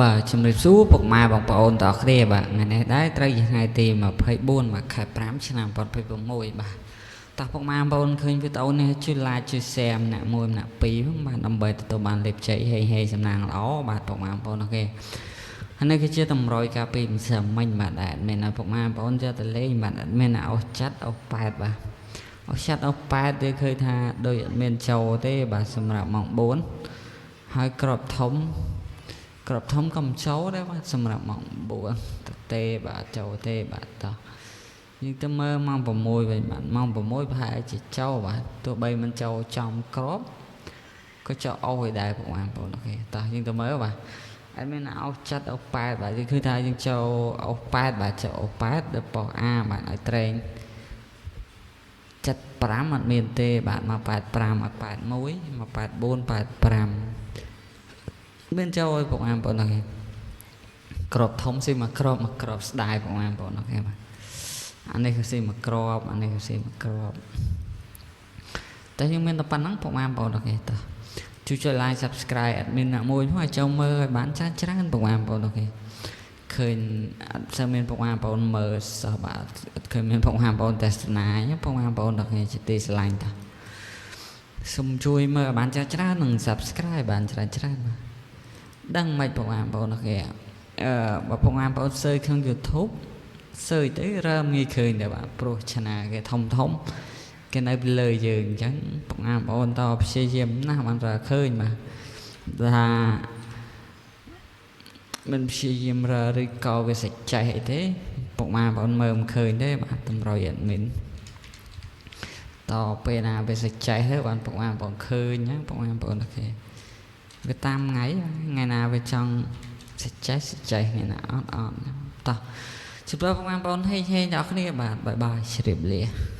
បាទជំរាបសួរពុកម៉ែបងប្អូនទាំងអស់គ្នាបាទថ្ងៃនេះដែរត្រូវជាថ្ងៃទី24បាទខែ5ឆ្នាំ2026បាទតោះពុកម៉ែបងប្អូនឃើញវីដេអូនេះជួយ like ជួយ share ម្នាក់មួយម្នាក់ពីរផងបាទដើម្បីទទួលបានលេបជ័យហេហេសំណាងល្អបាទពុកម៉ែបងប្អូន OK ហើយនេះគឺជាតម្រុយការពីម្សិលមិញបាទដែលមានឲ្យពុកម៉ែបងប្អូនយកទៅលេងបាទមានអស់ចាត់អស់ប៉ែតបាទអស់ចាត់អស់ប៉ែតវាឃើញថាដូចអត់មានចូលទេបាទសម្រាប់ម៉ោង4ហើយក្របធំ ក្របធំក៏មិនចូលដែរបាទសម្រាប់ម៉ោង4ទៅទេបាទចូលទេបាទតោះយើងទៅមើលម៉ោង6វិញបាទម៉ោង6ប្រហែលជាចូលបាទទោះបីមិនចូលចំក្របក៏ចូលអស់ឲ្យដែរពុកម៉ែបងប្អូន OK តោះយើងទៅមើលបាទអត់មានអោសចាត់អោសប៉ែតបាទយើងឃើញថាយើងចូលអោសប៉ែតបាទចូលអោសប៉ែតដល់ប៉ុស A បាទឲ្យត្រែង75អត់មានទេបាទមក85ឲ្យ81មក84 85មានចូលឲ្យពុកម៉ែបងប្អូន OK ក្របធំស៊ីមួយក្របមួយក្របស្ដាយពុកម៉ែបងប្អូន OK បាទអានេះគឺស៊ីមួយក្របអានេះគឺស៊ីមួយក្របតែយើងមានតែប៉ុណ្ណឹងពុកម៉ែបងប្អូន OK តោះជួយចុច like subscribe admin អ្នកមួយផងឲ្យចូលមើលឲ្យបានច្រើនច្រើនពុកម៉ែបងប្អូន OK ឃើញអត់សូវមានពុកម៉ែបងប្អូនមើលសោះបាទអត់ឃើញមានពុកម៉ែបងប្អូនទស្សនាពុកម៉ែបងប្អូន OK ជាទីស្រឡាញ់តោះសូមជួយមើលឲ្យបានច្រើនច្រើននិង subscribe បានច្រើនច្រើនបាទដឹងមិនពុកម៉ែបងប្អូន OK អឺបើពុកម៉ែបងប្អូន search ក្នុង YouTube search ទៅរើមងាយឃើញដែរបាទព្រោះ channel គេធំធំគេនៅពីលើយើងអញ្ចឹងពុកម៉ែបងប្អូនតព្យាយាមណាស់បានតែឃើញបាទថាមិនព្យាយាមរើឬក៏វាសិចចេះអីទេពុកម៉ែបងប្អូនមើលមិនឃើញទេបាទតម្រុយ admin តពេលណាវាសិចចេះទៅបានពុកម៉ែបងប្អូនឃើញណាពុកម៉ែបងប្អូន OK វាតាមថ្ងៃថ្ងៃណាវាចង់សិចចេះសិចចេះថ្ងៃណាអត់អត់តោះជម្រាបបងប្អូនហេងហេងដល់គ្នាបាទ bye bye ជ្រាបលា។